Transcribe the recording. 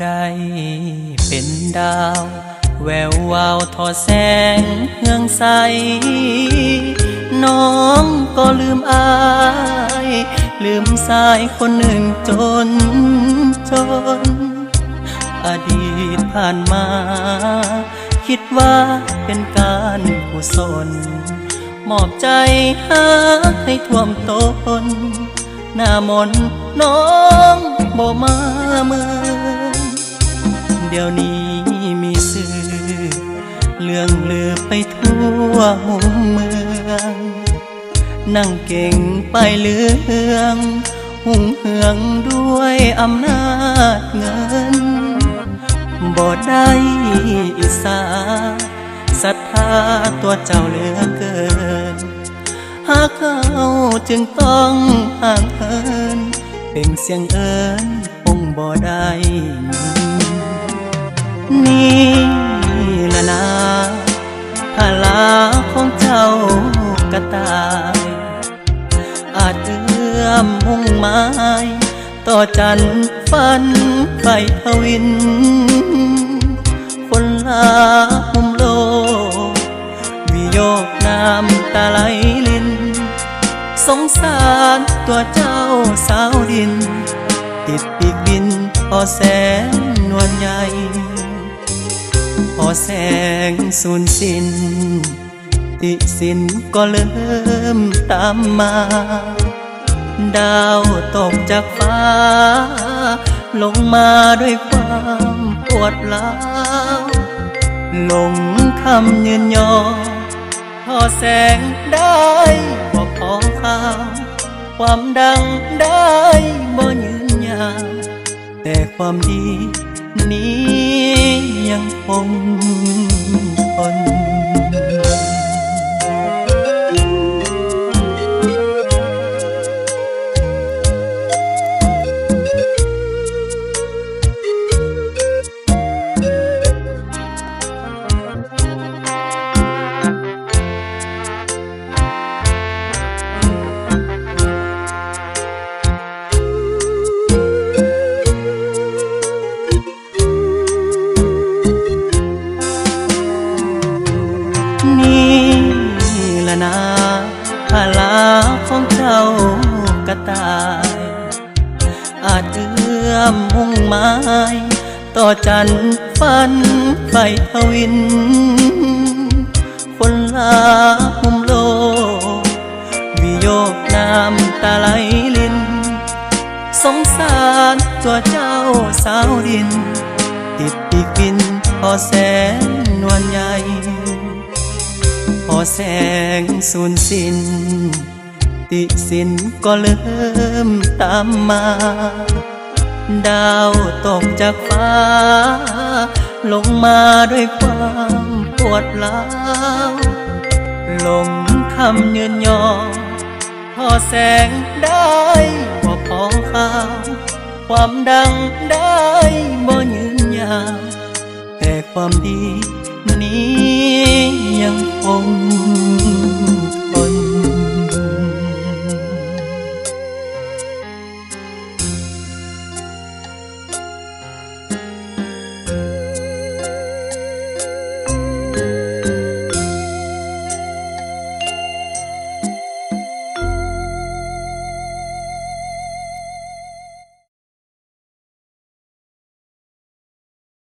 ໄດ້ເປັນດາວ ແວວວາວທໍ່ແສງເຮືອງໃສ ນ້ອງກໍລືມອ້າຍ ລືມຊາຍຄົນໜຶ່ງຈົນຈົນ. ອະດີດຜ່ານມາ ຄິດວ່າເປັນການກຸສົນ ມອບໃຈຮັກໃຫ້ຖ້ວມຕົນ ໜ້າມົນນ້ອງບໍ່ມາເມືອງ ດຽວນີ້ມີຊື່ເລື່ອງລືໄປທົ່ວຮຸ່ມເມືອງ ນັ່ງເກັ່ງປ້າຍເຫຼືອງ ຮຸ່ງເຮືອງດ້ວຍອຳນາດເງິນ ບໍ່ໄດ້ອິດສາ ສັດທາຕົວເຈົ້າເຫຼືອເກີນ ຫາກເຮົາຈຶ່ງຕ້ອງຫ່າງເຫີນ ເປັ່ງສຽງເອີ້ນຄົງບໍ່ໄດ້ຍິນ. ນີ້ລະນາ ພາລາຂອງເຈົ້າກະຕ່າຍ ອາດເອື້ອມມຸ່ງໝາຍ ຕໍ່ຈັນຝັນໄຟທະວິນ ຄົນລາວຮຸ່ມໂລກ ວິໂຍກນ້ຳຕາໄຫຼລິນ ສົງສານຕົວເຈົ້າຊາວດິນ ຕິດປີກບິນພໍແສງນວນໃຫຍ່ ພໍແສງສູນສິ້ນ ຕິສິນກໍເລີ່ມຕາມມາ ດາວຕົກຈາກຟ້າ ລົງມາດ້ວຍຄວາມປວດຮ້າວ ຫຼົງຄຳຍືນຍໍ ທໍ່ແສງໄດ້ບໍ່ພໍຄ່າ ຄວາມດັງໄດ້ບໍ່ຍືນຍາວ ແຕ່ຄວາມດີນີ້ຍັງຄົງທົນ. ນີ້ລະນາ ພາລາຂອງເຈົ້າກະຕ່າຍ ອາດເອື້ອມມຸ່ງໝາຍ ຕໍ່ຈັນຝັນໄຟທະວິນ ຄົນລາວຮຸ່ມໂລກ ວິໂຍກນ້ຳຕາໄຫຼລິນ ສົງສານຕົວເຈົ້າຊາວດິນ ຕິດປີກບິນພໍແສງນວນໃຫຍ່ ພໍແສງສູນສິ້ນ ຕິສິນກໍເລີ່ມຕາມມາ ດາວຕົກຈາກຟ້າ ລົງມາດ້ວຍຄວາມປວດຮ້າວ ຫຼົງຄຳຍືນຍໍ ພໍແສງໄດ້ບໍ່ພໍຄ່າ ຄວາມດັງໄດ້ບໍ່ຍືນຍາວ ແຕ່ຄວາມດີນີ້ຍັງຄົງ